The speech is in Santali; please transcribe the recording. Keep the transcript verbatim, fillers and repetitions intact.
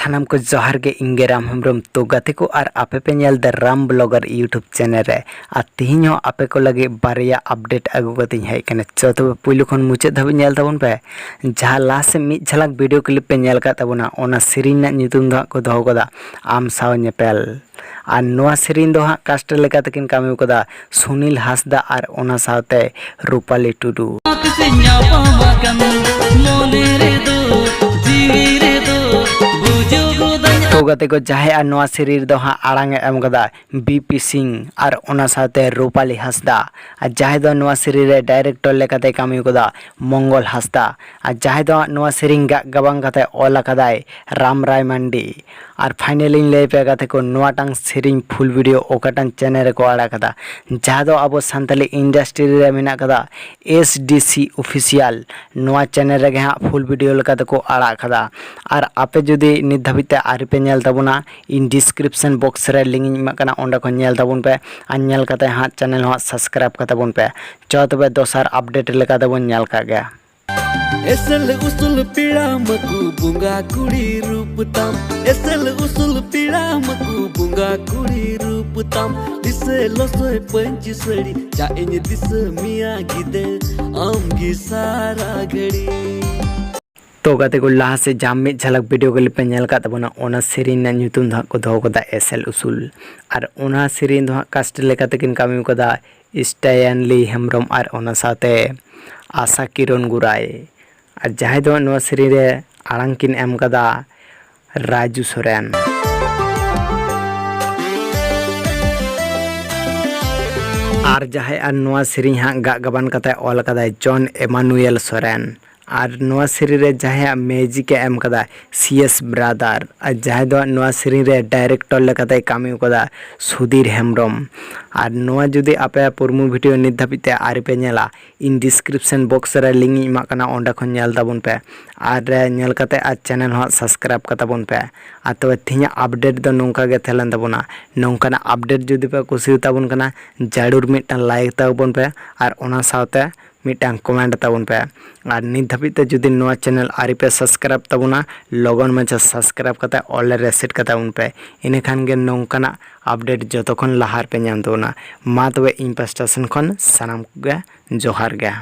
ᱥᱟᱱᱟᱢ ᱠᱚ ᱡᱚᱦᱟᱨ ᱜᱮ, ᱤᱧ ᱜᱮ ᱨᱟᱢ ᱦᱮᱢᱵᱨᱚᱢ᱾ ᱛᱚ ᱜᱟᱛᱮ ᱠᱚ, ᱟᱨ ᱟᱯᱮ ᱯᱮ ᱧᱮᱞ ᱫᱟ ᱨᱟᱢ ᱵᱞᱚᱜᱟᱨ YouTube ᱪᱮᱱᱮᱞ ᱨᱮ, ᱟᱨ ᱛᱤᱦᱤᱧ ᱦᱚᱸ ᱟᱯᱮ ᱠᱚ ᱞᱟᱹᱜᱤᱫ ᱵᱟᱨᱭᱟ ᱟᱯᱰᱮᱴ ᱟᱹᱜᱩ ᱠᱟᱛᱮᱧ ᱦᱮᱡ ᱟᱠᱟᱱᱟ᱾ ᱪᱚ ᱛᱚᱵᱮ ᱯᱩᱭᱞᱩ ᱠᱷᱚᱱ ᱢᱩᱪᱟᱹᱫ ᱫᱷᱟᱹᱵᱤᱡ ᱧᱮᱞ ᱛᱟᱵᱚᱱ ᱯᱮ᱾ ᱡᱟᱦᱟᱸ ᱞᱟᱦᱟ ᱥᱮᱫ ᱢᱤᱫ ᱡᱷᱟᱞᱟᱠ ᱵᱷᱤᱰᱤᱭᱳ ᱠᱞᱤᱯ ᱯᱮ ᱧᱮᱞ ᱟᱠᱟᱫ ᱛᱟᱵᱚᱱᱟ, ᱚᱱᱟ ᱥᱮᱨᱮᱧ ᱨᱮᱱᱟᱜ ᱧᱩᱛᱩᱢ ᱫᱚ ᱦᱟᱸᱜ ᱠᱚ ᱫᱚᱦᱚ ᱠᱟᱫᱟ ᱟᱢ ᱥᱟᱶ ᱧᱮᱯᱮᱞ᱾ ᱟᱨ ᱱᱚᱣᱟ ᱥᱮᱨᱮᱧ ᱫᱚ ᱦᱟᱸᱜ ᱠᱟᱥᱴ ᱞᱮᱠᱟ ᱛᱮᱠᱤᱱ ᱠᱟᱹᱢᱤ ᱠᱟᱫᱟ ᱥᱩᱱᱤᱞ ᱦᱟᱸᱥᱫᱟ ᱟᱨ ᱚᱱᱟ ᱥᱟᱶᱛᱮ ᱨᱩᱯᱟᱞᱤ ᱴᱩᱰᱩ᱾ ᱛᱤᱥᱤᱧ ᱧᱟᱯᱟᱢ ᱟᱠᱟᱱ ᱢᱚᱱᱮ ᱨᱮᱫᱚ, ᱡᱤᱣᱤ ᱨᱮᱫᱚ ᱵᱩᱡᱩᱜᱚᱫᱟᱹᱧ᱾ ᱛᱚ ᱜᱟᱛᱮ ᱠᱚ, ᱡᱟᱦᱟᱸᱭ ᱟᱨ ᱱᱚᱣᱟ ᱥᱮᱨᱮᱧ ᱨᱮᱫᱚ ᱦᱟᱸᱜ ᱟᱲᱟᱝ ᱮ ᱮᱢ ᱠᱟᱫᱟ ᱵᱤ ᱯᱤ ᱥᱤᱝ ᱟᱨ ᱚᱱᱟ ᱥᱟᱶᱛᱮ ᱨᱩᱯᱟᱞᱤ ᱦᱟᱸᱥᱫᱟ, ᱟᱨ ᱡᱟᱦᱟᱸᱭ ᱫᱚ ᱱᱚᱣᱟ ᱥᱮᱨᱮᱧ ᱨᱮ ᱰᱟᱭᱨᱮᱠᱴᱚᱨ ᱞᱮᱠᱟᱛᱮ ᱠᱟᱹᱢᱤ ᱠᱟᱫᱟ ᱢᱚᱝᱜᱚᱞ ᱦᱟᱸᱥᱫᱟ, ᱟᱨ ᱡᱟᱦᱟᱸᱭ ᱫᱚ ᱱᱚᱣᱟ ᱥᱮᱨᱮᱧ ᱜᱟᱜ ᱜᱟᱵᱟᱱ ᱠᱟᱛᱮ ᱚᱞ ᱟᱠᱟᱫᱟᱭ ᱨᱟᱢ ᱨᱟᱭ ᱢᱟᱱᱰᱤ᱾ ᱟᱨ ᱯᱷᱟᱭᱱᱮᱞᱤᱧ ᱞᱟᱹᱭ ᱯᱮᱭᱟ ᱜᱟᱛᱮ ᱠᱚ, ᱱᱚᱣᱟᱴᱟᱝ ᱥᱮᱨᱮᱧ ᱯᱷᱩᱞ ᱵᱷᱤᱰᱤᱭᱳ ᱚᱠᱟᱴᱟᱝ ᱪᱮᱱᱮᱞ ᱨᱮᱠᱚ ᱟᱲᱟᱜ ᱠᱟᱫᱟ, ᱡᱟᱦᱟᱸ ᱫᱚ ᱟᱵᱚ ᱥᱟᱱᱛᱟᱞᱤ ᱤᱱᱰᱟᱥᱴᱨᱤ ᱨᱮ ᱢᱮᱱᱟᱜ ᱠᱟᱫᱟ ᱮᱥ ᱰᱤ ᱥᱤ ᱚᱯᱷᱤᱥᱤᱭᱟᱞ, ᱱᱚᱣᱟ ᱪᱮᱱᱮᱞ ᱨᱮᱜᱮ ᱦᱟᱸᱜ ᱯᱷᱩᱞ ᱵᱷᱤᱰᱤᱭᱳ ᱞᱮᱠᱟ ᱛᱮᱠᱚ ᱟᱲᱟᱜ ᱠᱟᱫᱟ᱾ ᱟᱨ ᱟᱯᱮ ᱡᱩᱫᱤ ᱱᱤᱛ ᱫᱷᱟᱹᱵᱤᱡ ᱛᱮ ᱟᱹᱣᱨᱤ ᱯᱮ ᱧᱮᱞ ᱛᱟᱵᱚᱱᱟ, ᱤᱧ ᱰᱤᱥᱠᱨᱤᱯᱥᱚᱱ ᱵᱚᱠᱥ ᱨᱮ ᱞᱤᱝᱠ ᱤᱧ ᱮᱢᱟᱜ ᱠᱟᱱᱟ, ᱚᱸᱰᱮ ᱠᱷᱚᱱ ᱧᱮᱞ ᱛᱟᱵᱚᱱ ᱯᱮ᱾ ᱟᱨ ᱧᱮᱞ ᱠᱟᱛᱮ ᱦᱟᱸᱜ ᱪᱮᱱᱮᱞ ᱦᱚᱸ ᱥᱟᱵᱥᱠᱨᱟᱭᱤᱵ ᱠᱟᱛᱟ ᱵᱚᱱ ᱯᱮ᱾ ᱪᱚ ᱛᱚᱵᱮ ᱫᱚᱥᱟᱨ ᱟᱯᱰᱮᱴ ᱞᱮᱠᱟ ᱛᱮᱵᱚᱱ ᱧᱮᱞ ᱠᱟᱜ ᱜᱮ᱾ ᱮᱥᱮᱞ ᱩᱥᱩᱞ ᱯᱮᱲᱟ ᱢᱟᱠᱚ ᱵᱚᱸᱜᱟ ᱠᱩᱲᱤ ᱨᱩᱯ ᱛᱟᱢ, ᱮᱥᱮᱞ ᱩᱥᱩᱞ ᱯᱮᱲᱟ ᱢᱟᱠᱚ ᱵᱚᱸᱜᱟ ᱠᱩᱲᱤ ᱨᱩᱯ ᱛᱟᱢ, ᱫᱤᱥᱟᱹ ᱞᱚᱥᱚᱭ ᱯᱟᱹᱧᱪᱤ ᱥᱟᱹᱲᱤ, ᱪᱟ ᱤᱧ ᱫᱤᱥᱟᱹ ᱢᱮᱭᱟ ᱜᱤᱫᱟᱹᱨ, ᱟᱢ ᱜᱮ ᱥᱟᱨᱟ ᱜᱷᱟᱹᱲᱤ᱾ ᱛᱚ ᱜᱟᱛᱮ ᱠᱚ, ᱞᱟᱦᱟ ᱥᱮᱫ ᱡᱟᱦᱟᱸ ᱢᱤᱫ ᱡᱷᱟᱞᱟᱠ ᱵᱷᱤᱰᱤᱭᱳ ᱠᱞᱤᱯ ᱯᱮ ᱧᱮᱞ ᱟᱠᱟᱫ ᱛᱟᱵᱚᱱᱟ, ᱚᱱᱟ ᱥᱮᱨᱮᱧ ᱨᱮᱱᱟᱜ ᱧᱩᱛᱩᱢ ᱫᱚ ᱦᱟᱸᱜ ᱠᱚ ᱫᱚᱦᱚ ᱠᱟᱫᱟ ᱮᱥᱮᱞ ᱩᱥᱩᱞ᱾ ᱟᱨ ᱚᱱᱟ ᱥᱮᱨᱮᱧ ᱫᱚ ᱦᱟᱸᱜ ᱠᱟᱥᱴ ᱞᱮᱠᱟ ᱛᱮᱠᱤᱱ ᱠᱟᱹᱢᱤ ᱠᱟᱫᱟ ᱥᱴᱟᱭᱟᱱᱞᱤ ᱦᱮᱢᱵᱨᱚᱢ ᱟᱨ ᱚᱱᱟ ᱥᱟᱶᱛᱮ ᱟᱥᱟ ᱠᱤᱨᱚᱱ ᱜᱩᱨᱟᱭ᱾ ᱟᱨ ᱡᱟᱦᱟᱸᱭ ᱫᱚ ᱱᱚᱣᱟ ᱥᱮᱨᱮᱧ ᱨᱮ ᱟᱲᱟᱝ ᱠᱤᱱ ᱮᱢ ᱠᱟᱫᱟ ᱨᱟᱡᱩ ᱥᱚᱨᱮᱱ᱾ ᱟᱨ ᱡᱟᱦᱟᱸᱭ ᱟᱨ ᱱᱚᱣᱟ ᱥᱮᱨᱮᱧ ᱦᱟᱸᱜ ᱜᱟᱜ ᱜᱟᱵᱟᱱ ᱠᱟᱛᱮ ᱚᱞ ᱠᱟᱫᱟᱭ ᱡᱚᱱ ᱮᱢᱟᱱᱩᱭᱮᱞ ᱥᱚᱨᱮᱱ᱾ ᱟᱨ ᱱᱚᱣᱟ ᱥᱮᱨᱮᱧ ᱨᱮ ᱡᱟᱦᱟᱸᱭᱟᱜ ᱢᱮᱡᱤᱠ ᱮ ᱮᱢ ᱠᱟᱫᱟ ᱥᱤ ᱮᱥ ᱵᱨᱟᱫᱟᱨ, ᱟᱨ ᱡᱟᱦᱟᱸᱭ ᱫᱚ ᱱᱚᱣᱟ ᱥᱮᱨᱮᱧ ᱨᱮ ᱰᱟᱭᱨᱮᱠᱴᱚᱨ ᱞᱮᱠᱟᱛᱮᱭ ᱠᱟᱹᱢᱤ ᱠᱟᱫᱟ ᱥᱩᱫᱷᱤᱨ ᱦᱮᱢᱵᱨᱚᱢ᱾ ᱟᱨ ᱱᱚᱣᱟ ᱡᱩᱫᱤ ᱟᱯᱮ ᱯᱩᱨᱢᱩ ᱵᱷᱤᱰᱤᱭᱳ ᱱᱤᱛ ᱫᱷᱟᱹᱵᱤᱡ ᱛᱮ ᱟᱹᱣᱨᱤ ᱯᱮ ᱧᱮᱞᱟ, ᱤᱧ ᱰᱤᱥᱠᱨᱤᱯᱥᱚᱱ ᱵᱚᱠᱥ ᱨᱮ ᱞᱤᱝᱠ ᱤᱧ ᱮᱢᱟᱜ ᱠᱟᱱᱟ, ᱚᱸᱰᱮ ᱠᱷᱚᱱ ᱧᱮᱞ ᱛᱟᱵᱚᱱ ᱯᱮ᱾ ᱟᱨ ᱧᱮᱞ ᱠᱟᱛᱮ ᱟᱨ ᱪᱮᱱᱮᱞ ᱦᱚᱸ ᱥᱟᱵᱥᱠᱨᱟᱭᱤᱵ ᱠᱟᱛᱟ ᱵᱚᱱ ᱯᱮ᱾ ᱟᱨ ᱛᱚᱵᱮ ᱛᱮᱦᱮᱧᱟᱜ ᱟᱯᱰᱮᱴ ᱫᱚ ᱱᱚᱝᱠᱟ ᱜᱮ ᱛᱟᱦᱮᱸ ᱞᱮᱱ ᱛᱟᱵᱚᱱᱟ᱾ ᱱᱚᱝᱠᱟᱱᱟᱜ ᱟᱯᱰᱮᱴ ᱡᱩᱫᱤ ᱯᱮ ᱠᱩᱥᱤᱭᱟᱛᱟ ᱵᱚᱱ ᱠᱟᱱᱟ, ᱡᱟᱹᱨᱩᱲ ᱢᱤᱫᱴᱟᱝ ᱞᱟᱭᱤᱠ ᱛᱟᱵᱚᱱ ᱯᱮ᱾ ᱟᱨ ᱚᱱᱟ ᱥᱟᱶᱛᱮ ᱢᱤᱫᱴᱟᱝ ᱠᱚᱢᱮᱱᱴ ᱛᱟᱵᱚᱱ ᱯᱮ᱾ ᱟᱨ ᱱᱤᱛ ᱫᱷᱟᱹᱵᱤᱡ ᱛᱮ ᱡᱩᱫᱤ ᱱᱚᱣᱟ ᱪᱮᱱᱮᱞ ᱟᱹᱣᱨᱤ ᱯᱮ ᱥᱟᱵᱥᱠᱨᱟᱭᱤᱵᱽ ᱛᱟᱵᱚᱱᱟ, ᱞᱚᱜᱚᱱ ᱢᱟᱪᱷᱟ ᱥᱟᱵᱥᱠᱨᱟᱭᱤᱵᱽ ᱠᱟᱛᱮ ᱚᱞ ᱨᱮ ᱥᱮᱴ ᱠᱟᱛᱟ ᱵᱚᱱ ᱯᱮ᱾ ᱤᱱᱟᱹᱠᱷᱟᱱ ᱜᱮ ᱱᱚᱝᱠᱟᱱᱟᱜ ᱟᱯᱰᱮᱴ ᱡᱚᱛᱚ ᱠᱷᱚᱱ ᱞᱟᱦᱟ ᱨᱮᱯᱮ ᱧᱟᱢ ᱛᱟᱵᱚᱱᱟ᱾ ᱢᱟ ᱛᱚᱵᱮ ᱤᱧ ᱯᱟᱥᱴᱟ ᱥᱮᱱ ᱠᱷᱚᱱ ᱥᱟᱱᱟᱢ ᱠᱚᱜᱮ ᱡᱚᱦᱟᱨ ᱜᱮ᱾